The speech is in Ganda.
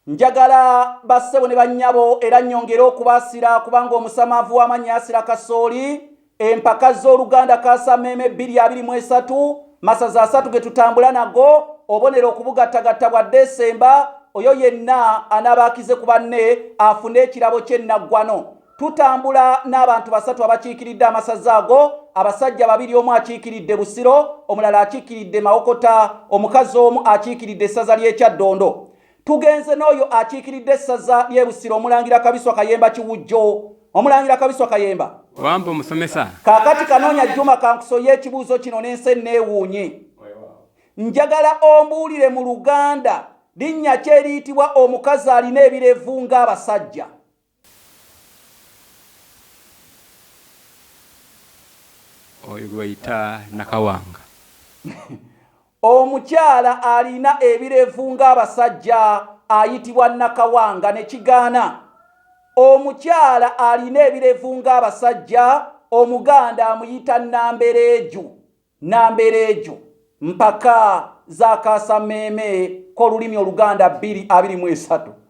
Njagala bassebo ne bannyabo era nnyongere okubaasira kubanga omusamaavu w'amannya asira kasooli. Empaka z'Oluganda Kaasammeeme 2023, masaza asatu ge tutambula nago, obonero okubugattagatta bwa Desemba, oyo yenna anaaba akize ku banne afune ekirabo ky'ennaggwano. Tutambula n'abantu basatu abakiikiridde amasaza ago, abasajja babiri, omu akiikiridde Busiro, omulala akiikiridde Mawokota, omukazi omu akiikiridde essaza ly'e Kyaddondo. Tugenze n'oyo akiikiridde essaza ly'e Busiro, Omulangira Kabiswa Kayemba Kiwujjo. Omulangira Kabiswa Kayemba. Wampa omusomesa. Kaakati Kanoonya Juma kankusoye ekibuuzo kino n'ensi enneewuunye. Njagala ombuulire mu Luganda linnya ki eriyitibwa omukazi alina ebirevu ng'abasajja? Oyo gwe bayita Nakawanga. Omukyala alina ebirevu ng'abasajja ayitibwa Nakawanga ne kigaana. Omukyala alina ebirevu ng'abasajja Omuganda amuyita Nambereeju. Nambereeju. Mpaka za Kaasammeeme k'olulimi Oluganda 2023.